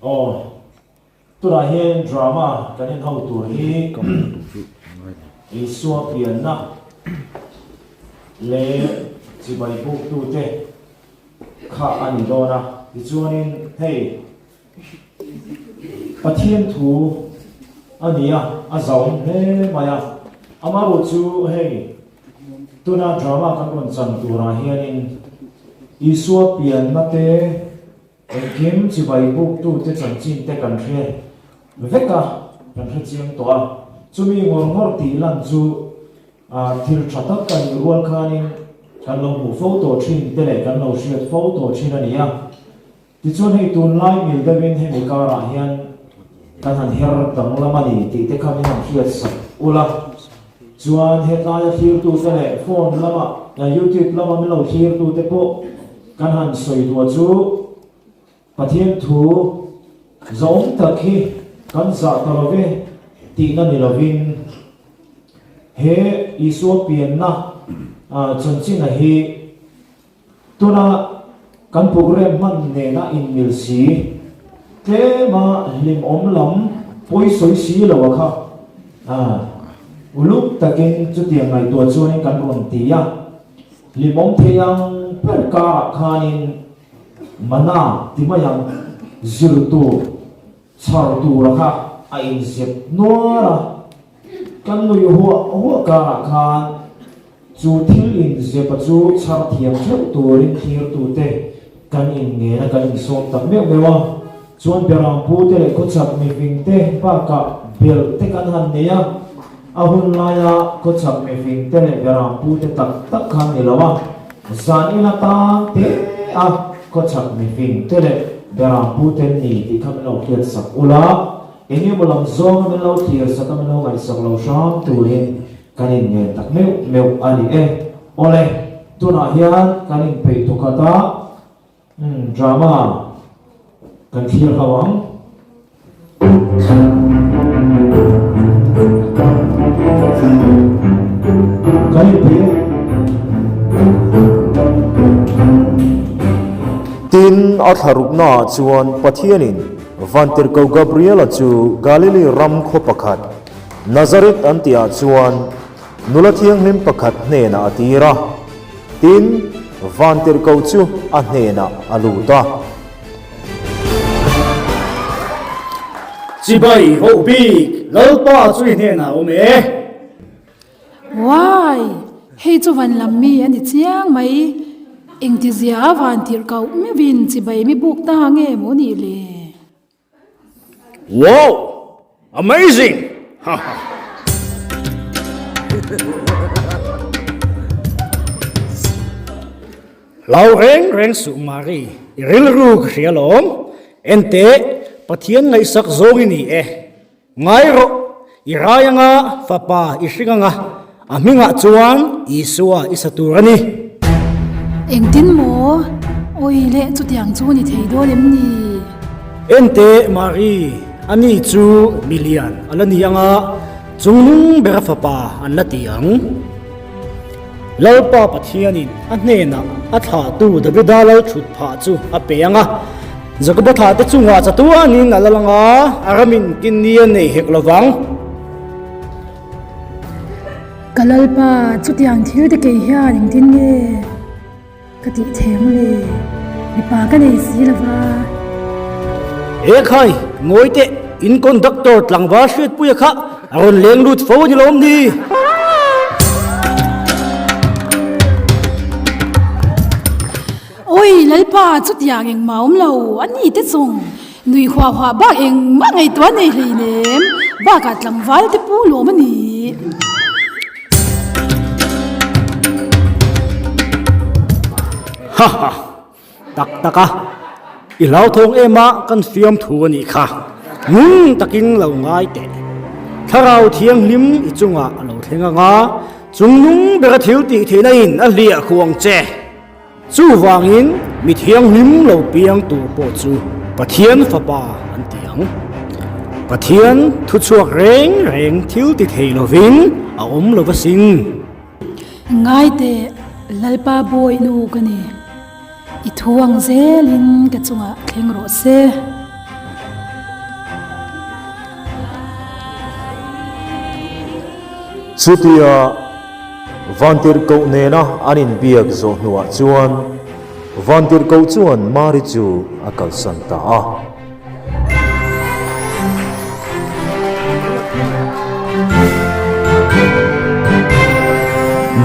Aw, tunah hian drama kan en ho tur hi Isua pianna leh chibai buktute kha a ni dawn a. Tichuanin hei Pathian thu a ni a, a zauhawm hle mai a. Amaherawhchu hei tuna drama kan rawn chan turah hianin Isua pianna te, Engkim chibai buktute chanchin te kan hre vek a, kan hre chiang tawh a. Chumi ngawr ngawr tih lan chu thil tha tak a nih rual khanin kan lo hmuh fo tawh thin te leh kan lo hriat fo tawh thin a ni a. Tichuan hei tunlai mil deuhin hemi karah hian kan han her danglam a ni tih te kha min han hriat sak ula. Chuan hetlaia thlirtute leh phone lama YouTube lama min lo thlirtute pawh kan han sawi duah chu Pathian thu zawm tak hi kan zah ta lo ve tihna ni lovin he Isua pianna chanchinah hi Tuna kan program hman nena inmil si, tlema hlimawm lam pawi sawi si lo a kha uluk takin chutiang ngaihtuah chuanin kan rawn ti a, hlimawm thei ang ber karah khanin mana ti mai ang zir tur chhar tura kha a inzep nuar a. Kan nui huah huah karah khan chu thil inzepa chu chhar thiam theuh turin thlirtute kan inngen a, kan insawm tak meuh meuh a. Chuan Berangpu te leh khawchhak mifing te bakah belh te kan han nei a, a hun laia khawchhak mifing te leh Berangpu te tak tak khan ni lo a, zan ina tang te a khawchhak mifing te leh Berangpu te ni tih kha min lo hriat sak ula. Eng emaw lam zawnga min lo thlir sak a, min lo ngaihsak lo hram turin kan inngen tak meuh meuh a ni e. Awle, tunah hian kan inpeih thawkhat a, umm, drama kan thlir ho ang. Kan inpeih e. Tin, a thlaruknaah chuan Pathianin Vantirhko Gabriela chu Galili ram khaw pakhat, Nazareth an tihah chuan nula thianghlim pakhat hnenah a tir a. Tin, Vantirhko chu a hnenah a lut a. Chibai ho bik, Lalpa chu i hnenah a awm e. Why? Hei chu van lam mi a ni chiang mai. Engtizia a van tirh kauh meuhin chibai mi buk ta nge maw nih le? Wow! Amazing! Ha ha! Hlau reng reng suh Mari, i rilru ka hria lawm. Enteh, Pathian ngaihsak zawng i ni e. Ngai rawh, i rai anga fapa i hring anga a hmingah chuan Isua i sa tur a ni. Engtin maw? Awi leh chutiang chu ni thei dawn em ni? Enteh Mari, ani chu milian a la ni anga chungnung bera fapa an la ti ang. Lalpa Pathianin a hnenah a thlahtu Davida lal thut phah chu a pe ang a, Jakoba thlahte chungah chatuanin a lal ang a, a ramin kinni a nei hek lo vang. Ka Lalpa, chutiang thil te kei hian engtin nge ka tih theng le? Mipa ka nei si lo va. Ekhai, ngawi teh, in conductor tlangval hriatpuia kha a rawn leng lut fo a ni lawm ni? Awi Lalpa, chutiang engmah awm lo, a ni te chung nui huah huah bak engmah ngaihtuah nei hleinem, bakah tlangval te pu lawm a ni. Ha ha, tak tak a, i hlauthawng em a kan fiamthu a nih kha, ngun takin lo ngai teh. Thlarau Thianghlim i chungah a lo thleng ang a, chungnung bera thil tih theihna in a hliah khuang che. Chuvangin mi thianghlim lo piang tur pawh chu Pathian Fapa an ti ang. Pathian thuchhuak reng reng thil ti thei lovin a awm lo va sin. Ngai teh, Lalpa bawi nu ka ni. I thu ang zelin ka chungah thleng rawh se. Chutia Vantirhkoh nena an inbiak zawh hnuah chuan Vantirhkoh chuan Mari chu a kalsan ta a.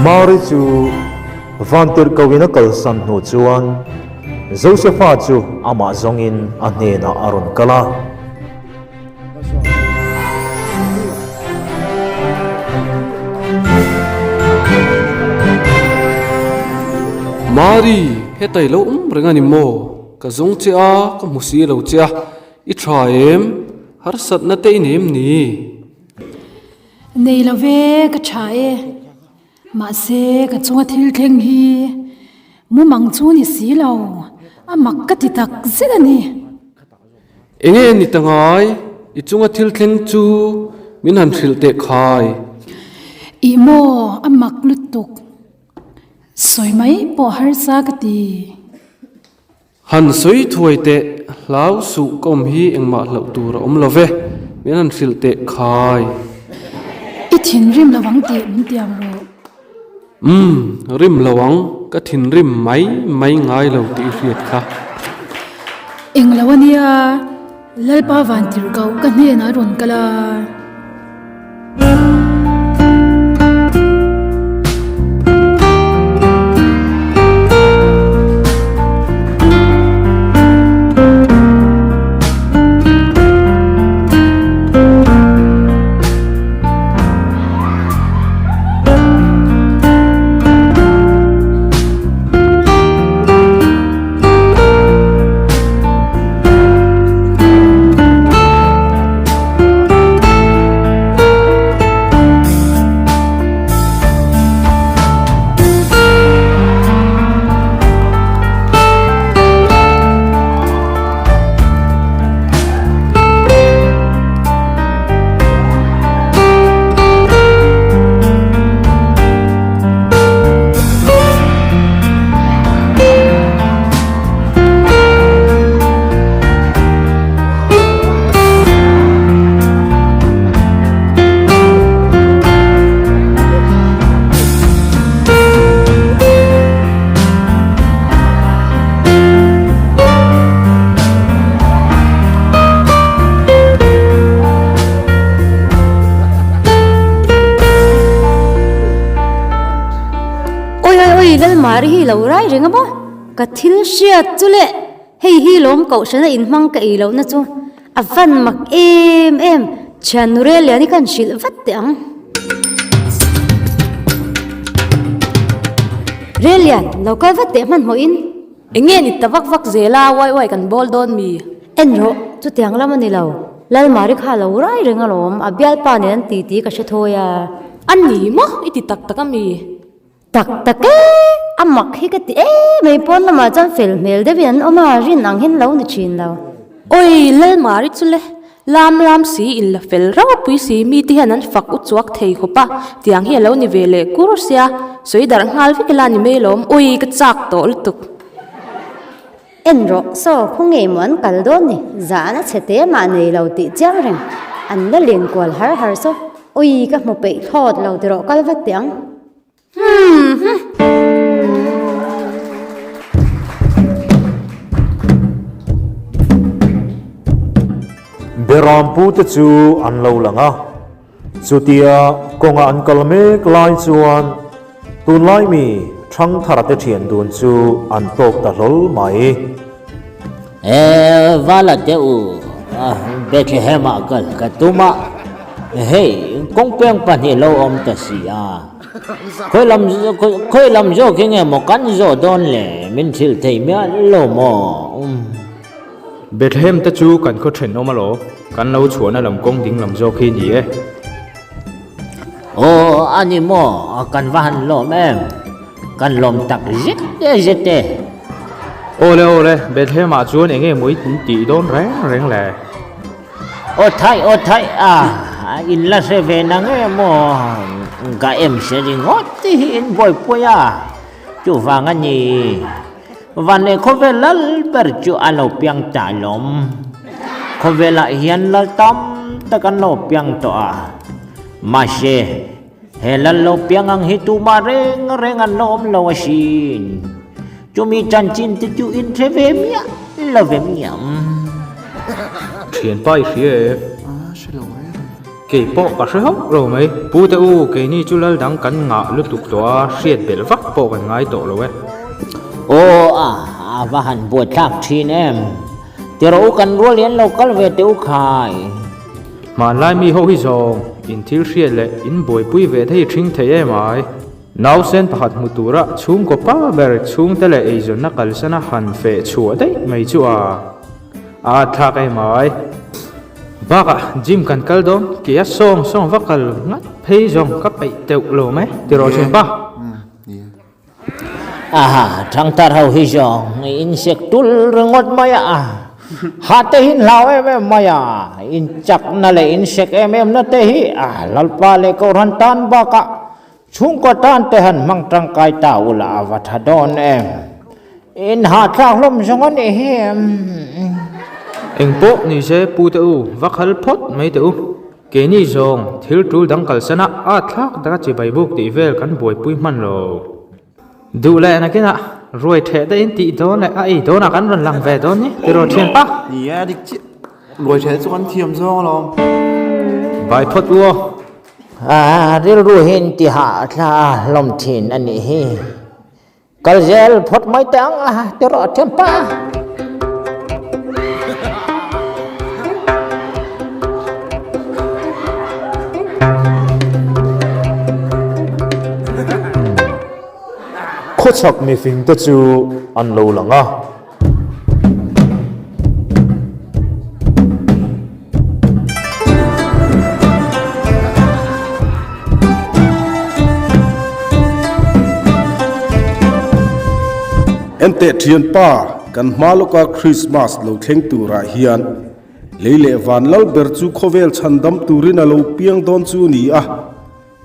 Mari chu Vantirhkohin a kalsan hnu chuan Josefa chu amah zawngin a hnenah a rawn kal a. Mari, hetai lo awm reng a ni maw? Ka zawng che a, ka hmu si lo che a, i tha em? Harsatna te i nei em ni? Nei lo ve, ka tha e. Mahse, ka chunga thil thleng hi mumang chu ni si lo, a mak ka ti tak zet a ni. Enge ni ta ngai? I chunga thil thleng chu min han hrilh teh khai. Ih maw, a mak lutuk. Sawi mai pawh harsa ka ti. Han sawi thuai teh, hlau suh ka awm hi engmah hlauh tur a awm lo ve, min han hrilh teh khai. I thinrim lo ang tih min tiam rawh. Umm, rim lo ang, ka thinrim mai mai ngai lo tih i hriat kha. Eng lo a nia, Lalpa Vantirhkoh ka hnenah a rawn kal a. Awi awi awi Lalmari hi lo rai reng a maw? Ka thil hriat chu le hei hi lawm kohhrana inhmang ka ei lohna chu a van mak em em thian nu rel lian hi khan hrilh vat teh ang. Rel lian lo kal vat teh hmanhmawhin. Eng nge ni ta vak vak zel a uai uai kan bawl dawn mi? En rawh, chutiang lam a ni lo. Lalmari kha a lo rai reng alawm, a bialpa nen an titi ka hre thawi a. A ni maw? I ti tak tak a mi? Tak tak e! A mak hi ka ti em mai, pawn lamah chuan fel hmel deuhin an awm a, rin ang hian lo ni thin lo. Awi, Lalmari chu le, Lam lam si in la fel ropui si mi te hian an fak u chuak thei khawp a, tiang hi a lo ni ve leh kur sia, sawi darh nghal vek ila ni mai lawm, ui ka chak tawh lutuk. En rawh, saw khaw ngei maw an kal dawn ni, zahna chhe te mah nei lo tih chiang reng, an la len kual har har saw, ui ka hmu peih thlawt lo ti rawh kal vat teh ang. Beram pute chu an lo lang a, chutia kawnga an kal mek lai chuan tunlai mi Thangthara te thian dun chu an tawk ta hlawl mai. E vala te u, Bethlehem ah kal ka tum a, hei kawngpeng pahnih lo awm ta si a. Khawi lam khawi lam zawk hi nge maw kan zawh dawn le min hrilh thei miah lo maw? Bethlehem te chu kan khaw thenawm alawm, kan lo chhuahna lam kawng ding lam zawk hi ni e. Aw a ni maw, kan va han lawm em, kan lawm tak zet zet e. Awle awle, Bethlehem ah chuan enge maw i tih dawn reng reng le? Aw thaih aw thaih a, in la hre ve na nge maw? Ka em hre ringawt tih hi in buaipui a, chuvang a ni. Van leh khawvel lal ber chu a lo piang ta lawm. Khawvelah hian lal tam tak an lo piang tawh a, mahse. He lal lo piang ang hi tumah reng reng an la awm lo asin. Chumi chanchin te chu in hre ve miah lo ve miam. Thianpa i hria e. Kei pawh ka hre hauh lo mai. Pu te u, keini chu lal dang kan ngah lutuk tawh a, hriat belh vak pawh kan ngai tawh lo e. Aw a, a va han buaithlak thin em. Ti rawh u kan rual hian lo kal ve teh u khai. Hmanlai mi ho hi zawng, in thil hriat leh in buaipui ve thei thing thei em ai. Nausen pakhat hmu tura chhungkaw pa ber chhungte leh eizawnna kalsana han feh chhuah daih mai chu a a thlak em ai. Bakah gym kan kal dawn ke a sawng sawng va kal ngat phei zawng ka peih teuh lo mai tiraw thianpa. Aha, thangthar ho hi zawng in sek tul ringawt mai a, ha te hi hlau em em mai a, in chakna leh in sek em em na te hi a Lalpa leh Kohhran tan bakah chhungkaw tan te han hmang tangkai ta ula a va tha dawn em. In hahthlak hlawm zawng a nih hi. Engpawh ni se Pu te u, va khal phawt mai teh u. Keini zawng thil tul dang kalsana a thlak taka chibai buk tih vel kan buaipui hman lo. Duh leh nakinah ruai theh te in tih dawn leh a ei dawnah kan rawn lang ve dawn ni tiraw thianpa? Ni e, dik chiah. Ruai theh chu kan thiam zawng alawm. Bai phawt u aw. Rilru hi in ti hah thla hlawm thin a nih hi. Kal zel phawt mai teh ang a, ti rawh thianpa. Khawchhak mifingte chu an lo lang a. Enteh thianpa, kan hma lawka Krismas lo thleng turah hian lei leh van lal ber chu khawvel chhandam turin a lo piang dawn chu ni a,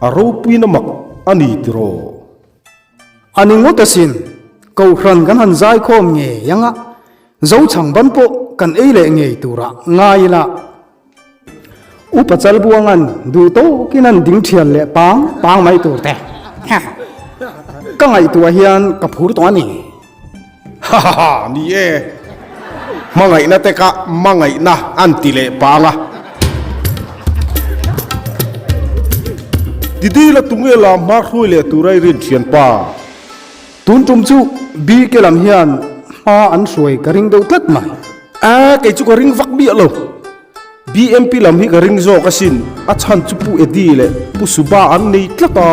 a ropuina mak a ni tiraw? A ni ngawt asin, Kohhran kan han zaikhawm ngei ang a, Zochhang ban pawh kan ei leh ngei turah ngai ila. Upa Chalbuanga'n duh tawkin an ding thial leh pang pang mai tur te. Ka ngaihtuah hian ka phur tawh a ni. Ha ha ha, ni e. Hmangaihna te kha hmangaihna an ti leh pang a. Didi la tunge la hma hruai leh tura i rin thian pa. Tun tum chu BK lam hian hma an hruai ka ring deuh tlat mai. A, kei chu ka ring vak miah lo. BMP lam hi ka ring zawk asin, a chhan chu Pu Eddie leh Pu Suba an nei tlat a.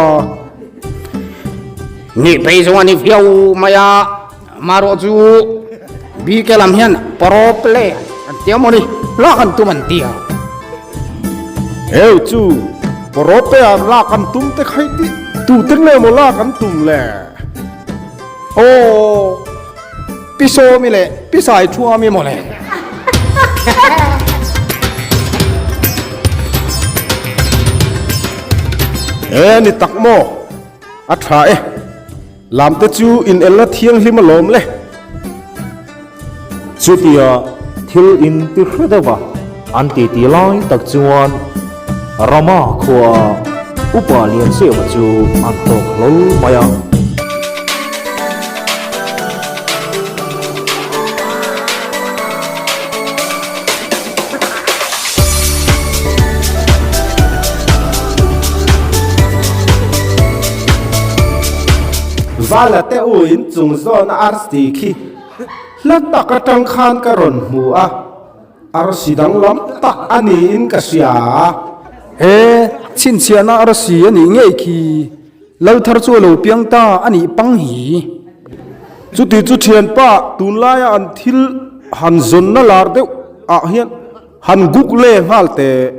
Nih phei zawng a ni viau mai a, marawh chu BK lam hian Pawrawple an ti a maw ni, lak an tum an ti a. Heu chu, Pawrawpe ah lak an tum te kha i tih, tute nge maw lak an tum le? Aw. Pi Sawmi leh Pi Saithuami maw le? E ni tak maw? A tha e. Lam te chu in elna thianghlim alawm le. Chutia thil in ti hre deuh a, an ti ti lai tak chuan Rama khua Upa Lianseua chu an tawk hlawl mai a. Vala te u in chung zawn a arsi khi hla tak atang khan ka rawn hmu a, arsi danglam tak a niin ka hria. He chhinchhiahna arsi a nih ngei khi. Lalthar chu a lo piang ta a nih pang hi. Chuti chu thianpa tunlaia an thil han zawnna lar deuh ah hian han google nghal teh.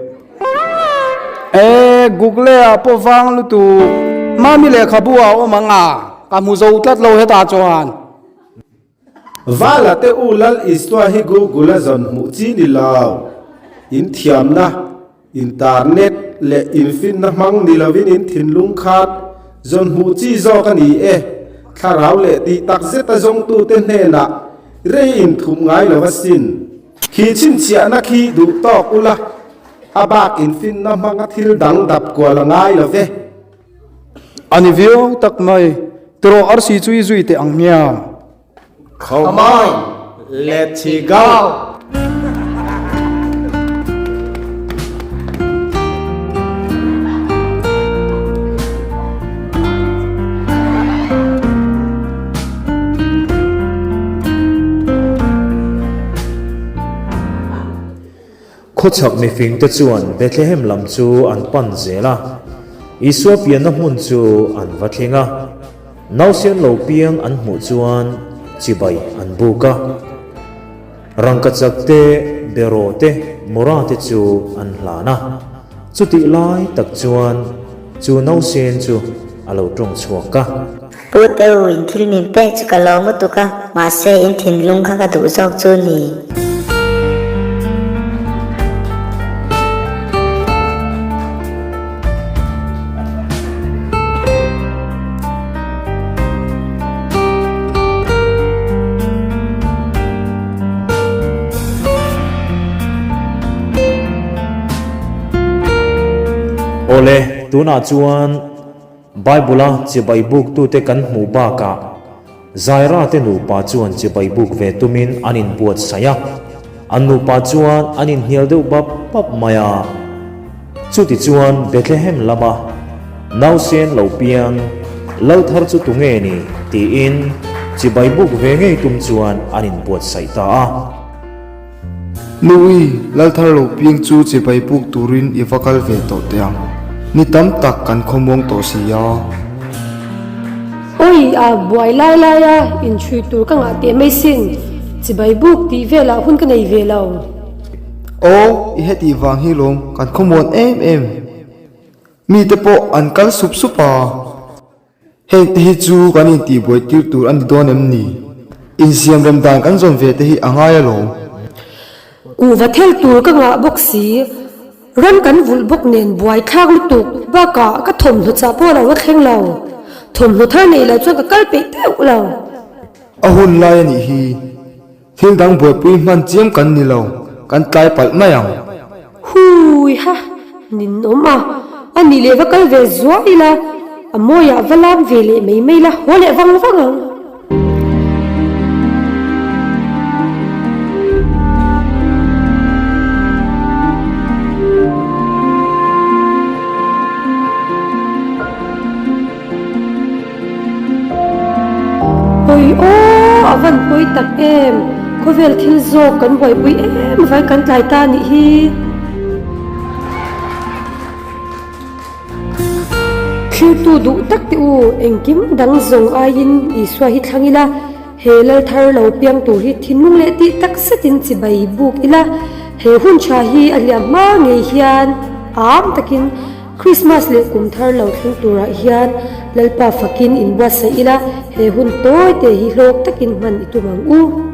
E, google ah pawh vang lutuk. Mami lehkhabu ah a awm ang a, ka hmu zo tlat lo hetah chuan. Vala te u Lal Isua hi Google a zawn hmuh chi ni lo. In thiamna, internet leh infinna hmang ni lovin in thinlung khan zawn hmuh chi zawk a ni e. Thlarau leh tih tak zeta zawngtute hnenah rei inthup ngai lo asin. Khi chhinchhiahna khi duh tawk ula, a bak infinna hmanga thil dang dap kual a ngai lo ve. A ni viau tak mai, tiraw arsi chu i zui teh ang hmiang. Come on, let's go! Khawchhak mifingte chuan Bethlehem lam chu an pan zel a, Isua pianna hmun chu an va thleng a. Nausen lo piang an hmuh chuan chibai an buk a. Rangkachak te, beraw te, mura te chu an hlan a. Chutih lai tak chuan chu nausen chu a lo tawng chhuak a. Pu Teu, in thil min pek chu ka lawm lutuk a, mahse in thinlung kha ka duh zawk chu ni. Awle, tunah chuan Bible-a chibai buktute kan hmuh bakah Zaira te nupa chuan chibai buk ve tumin an inbuatsaih a, an nupa chuan an inhnial deuh bap bap mai a. Chutichuan Bethlehem lama nausen lo piang lal thar chu tunge ni tiin chibai buk ve ngei tum chuan an inbuatsaih ta a. Nui, lal thar lo piang chu chibai buk turin i va kal ve tawh teh ang. Ni tam tak kan khawmuang tawh si a. Awi, a buai lai lai a, inchhui tur ka ngah teh mai sin. Chibai buk tih velah hun ka nei ve lo. Aw, i hetih vang hi lawm kan khawmuan em em. Mite pawh an kal sup sup a. Heng te hi chu kan intihbuai tir tur a ni dawn em ni? Insiam rem dan kan zawn ve te hi a ngai alawm. Kuhva thel tur ka ngah bawk si, ram kan vulh bawk nen buai thlak lutuk bakah ka thawmhnaw chah pawh a lo la thleng lo. Thawmhnaw thar neih loh chuan ka kal peih deuh lo. A hun lai a nih hi. Thil dang buaipui hman chiam kan ni lo, kan tlai palh mai ang. Hui ha, nin awm a, a nih leh va kal ve zuah ila, a mawiah va lam ve leh mai mai la, haw leh vang vang ang. Pawi aw, a van pawi tak em, khawvel thil zawk kan buaipui em vai kan tlai ta nih hi. Thiltu duh tak te u, engkim dang zawng aiin Isua hi thlang ila, he lal thar lo piang tur hi thinlung leh tih tak zetin chibai buk ila, he hun tha hi a hliam hma ngei hian am takin Krismas leh kum thar lo thleng turah hian Lalpa fakin inbuatsaih ila, he hun tawi te hi hlawk takin hman i tum ang u.